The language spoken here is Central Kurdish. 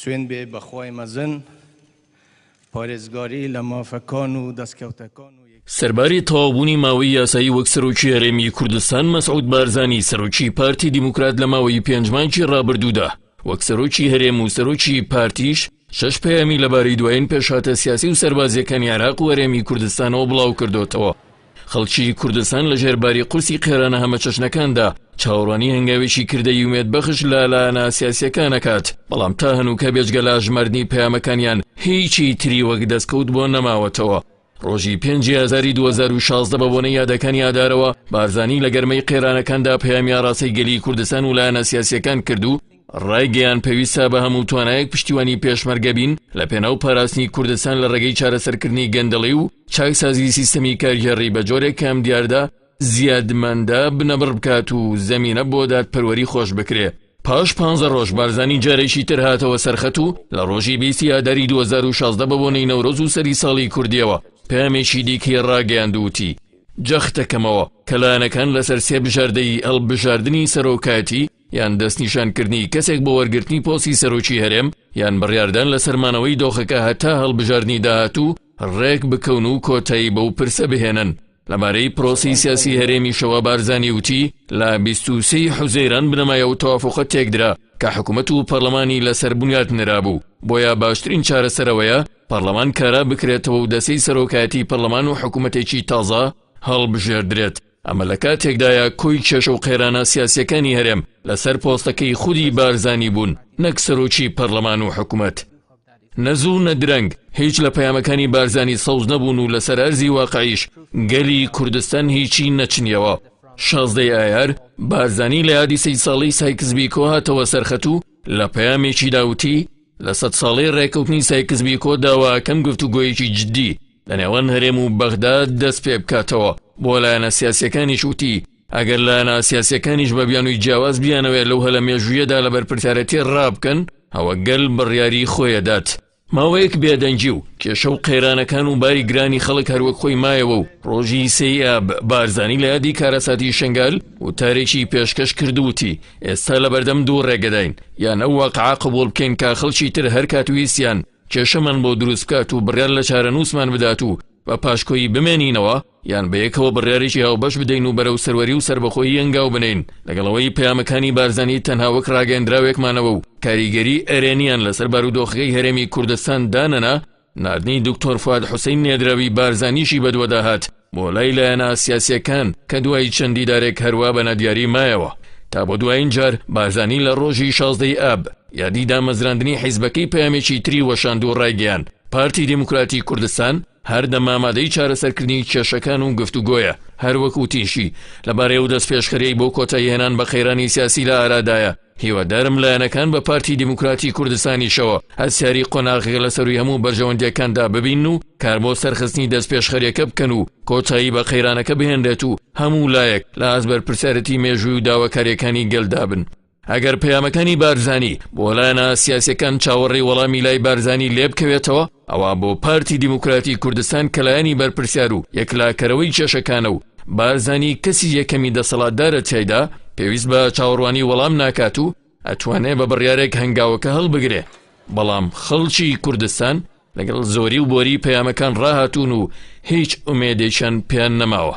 سوێند بێ بە خوای مەزن پارێزگاری لە مافەکان و دەستکەوتەکان و یەک. سەرباری تەواوبوونی ماوەی یاسایی وەک سەرۆکی هەرێمی کوردستان، مەسعود بارزانی سەرۆکی پارتی دیموکرات لە ماوەی پێنج مانگی ڕابردوودا وەک سەرۆکی هەرێم و سەرۆکی پارتیش شەش پەیامی لەبارەی دوایین پێشهاتە سیاسی و سەربازییەکانی عێراق و هەرێمی کوردستانەوە بڵاوکردۆتەوە. خەڵکی کوردستان لە ژێر باری قورسی قەیرانە هەمەچەشنەکاندا چاوەڕوانی هەنگاوێکی کردەیی ئومێدبەخش لە لایەنە سیاسییەکان ئەکات، بەڵام تا هەنووکە بێجگە لە ئەژماردنی پەیامەکانیان هیچی تری وەک دەستکەوت بۆ نەماوەتەوە. ڕۆژی پێنجی ئازاری 2016 بە بۆنەی یادەکانی ئادارەوە بارزانی لە گەرمەی قەیرانەکاندا پەیامی ئاڕاستەی گەلی کوردستان و لایەنە سیاسییەکان کرد و ڕایگەیاند پێویستە بە هەموو توانایەک پشتیوانی پێشمەرگە بین لە پێناو پاراستنی کوردستان لە ڕێگەی چارەسەرکردنی گەندەڵی و چاکسازی سیستەمی کارگێڕی بە جۆرێک کە ئەم دیاردە زیادمەندە بنەبڕ بکات و زەمینە بۆ دادپەروەری خۆش بکرێ. پاش پانزە ڕۆژ بارزانی جارێکی تر هاتەوە سەرخەت و لە ڕۆژی بیستی ئاداری 2016 بە بۆنەی نەورۆز و سەری ساڵی کوردیەوە پەیامێکی دیکەی ڕاگەیاند و وتی جەخت دەکەمەوە کە لایەنەکان لەسەر سێ بژاردەی هەڵبژاردنی سەرۆکایەتی یان دەستنیشانکردنی کەسێک بۆ وەرگرتنی پۆستی سەرۆکی هەرێم یان بڕیاردان لەسەر مانەوەی دۆخەکە هەتا هەڵبژاردنی داهاتوو ڕێک بکەون و کۆتایی بەو پرسە بهێنن. لەبارەی پرۆسەی سیاسی هەرێمیشەوە بارزانی وتی، لە 23 ی حوزەیران بنەمای ئەو تەوافوقە تێکدرا کە حکومەت و پەرلەمانی لەسەر بنیات نرابوو، بۆیە باشترین چارەسەر ئەوەیە پەرلەمان کارا بکرێتەوە و دەستەی سەرۆکایەتی پەرلەمان و حکومەتێکی تازە هەڵبژێردرێت. ئەمە لە کاتێکدایە کۆی کێشە و قەیرانە سیاسییەکانی هەرێم لەسەر پۆستەکەی خودی بارزانی بوون نەک سەرۆکی پەرلەمان و حکومەت. نە زوو نە درەنگ هیچ لە پەیامەکانی بارزانی سەوز نەبوون و لەسەر ئەرزی واقعیش گەلی کوردستان هیچی نەچنیەوە. شازدەی ئایار بارزانی لە یادی سەید ساڵەی سایکس بیکۆ هاتەوە سەرخەت و لە پەیامێکیدا وتی لە سەد ساڵەی ڕێکەوتنی سایکس بیکۆ داواکەم گفتوگۆیەکی جدی لە نێوان هەرێم و بەغدا دەست پێ بکاتەوە، بۆ لایەنە سیاسییەکانیش وتی، ئەگەر لایەنە سیاسییەکانیش بە بیانووی جیاواز بیانەوێت لەو هەلە مێژوویەدا لە بەرپرسیارێتی ڕابکەن، ئەوە گەل بڕیاری خۆی ئەدات. ماوەیەک بێدەنگی و کێشە و قەیرانەکان و باری گرانی خەڵک هەروەک خۆی مایەوە و ڕۆژی سێی ئاب بارزانی لە یادی کارەساتی شنگال وتارێکی پێشکەش کرد و وتی، ئێستا لەبەردەم دوو ڕێگەداین، یان ئەو واقعە قبوڵ بکەین کە خەڵکی تر هەرکات ویستیان کێشەمان بۆ دروست بکات و بڕیار لە چارەنووسمان بدات و بە پاشکۆیی بمێنینەوە، یان بەیەکەوە بڕیارێکی هاوبەش بدەین و بەرەو سەروەری و سەربەخۆیی هەنگاو بنێین، لەگەڵ ئەوەی پەیامەکانی بارزانی تەنها وەک ڕاگەیەندراوێک مانەوە و کاریگەری ئەرێنیان لەسەر بارودۆخەکەی هەرێمی کوردستان دانەنا، ناردنی دکتۆر فواد حوسەین نێردراوی بارزانیشی بەدوادا هات بۆ لای لایەنە سیاسییەکان کە دوای چەند دیدارێک هەروا بە نادیاری مایەوە تا بۆ دوایین جار بارزانی لە ڕۆژی 16 ی ئاب یادی دامەزراندنی حیزبەکەی پەیامێکی تری وەشاند و ڕایگەیاند پارتی دیموکراتی کوردستان هەردەم ئامادەی چارەسەرکردنی کێشەکان و گفتوگۆیە هەروەک وتیشی لەبارەی ئەو دەستپێشخەریەی بۆ کۆتاییهێنان بە قەیرانی سیاسی لە ئارادایە هیوادارم لایەنەکان بە پارتی دیموکراتی کوردستانیشەوە هەستیاری قۆناغەکە لە سەرووی هەموو بەرژەوەندییەکاندا ببین و کار بۆ سەرخستنی دەستپێشخەرییەکە بکەن و کۆتایی بە قەیرانەکە بهێنرێت و هەموو لایەک لە ئاست بەرپرسیارێتی مێژووی و داواکارییەکانی گەلدا بن. ئەگەر پەیامەکانی بارزانی بۆ لایەنە سیاسییەکان چاوەڕێی وەڵامی لای بارزانی لێبکەوێتەوە، ئەوا بۆ پارتی دیموکراتی کوردستان کە لایەنی بەرپرسیار و یەکلاکەرەوەی کێشەکانە و بارزانی کەسی یەکەمی دەسەڵاتدارە تیایدا، پێویست بە چاوەڕوانی وەڵام ناکات و ئەتوانێ بە بڕیارێک هەنگاوەکە هەڵبگرێ، بەڵام خەڵکی کوردستان لەگەڵ زۆری و بۆری پەیامەکان ڕاهاتوون و هیچ ئومێدێکیان پێیان نەماوە.